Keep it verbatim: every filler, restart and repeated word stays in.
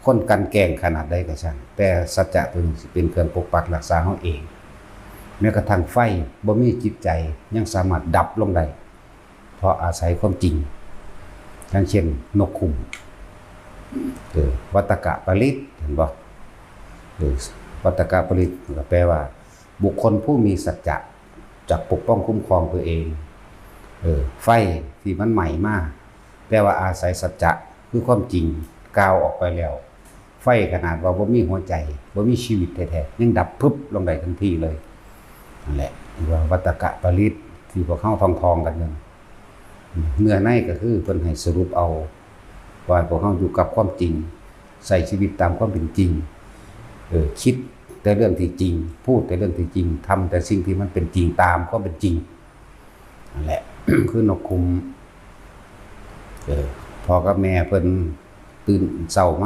คนกลั่นแกล้งขนาดใดก็ช่าง แต่สัจจะตัวนี้สิเป็นเครื่องปกปักรักษาเฮาเอง แม้กระทั่งไฟบ่มีจิตใจยังสามารถดับลงได้ เพราะอาศัยความจริง อย่างเช่นนกคุ้ม เออ วัตตกปริตร เห็นบ่ เออ วัตตกปริตรก็แปลว่า บุคคลผู้มีสัจจะจักปกป้องคุ้มครองตัวเอง เออ ไฟที่มันไหม้มา แต่ว่าอาศัยสัจจะคือความจริงกล่าวออกไปแล้ว ไฟขนาดว่าบ่มีหัวใจ บ่มีชีวิตแท้ๆ ยังดับพึบลงได้ทันทีเลย นั่นแหละเรียกว่าวัตตกปริตรที่พวกเฮาท่องๆกันอยู่ เนื้อในก็คือเพิ่นให้สรุปเอา ว่าพวกเฮาอยู่กับความจริง ใช้ชีวิตตามความเป็นจริง เออ คิดแต่เรื่องที่จริง พูดแต่เรื่องที่จริง ทำแต่สิ่งที่มันเป็นจริงตามความเป็นจริง นั่นแหละ คือนกคุ้ม เออ พ่อกับแม่เพิ่นตื่นเช้ามา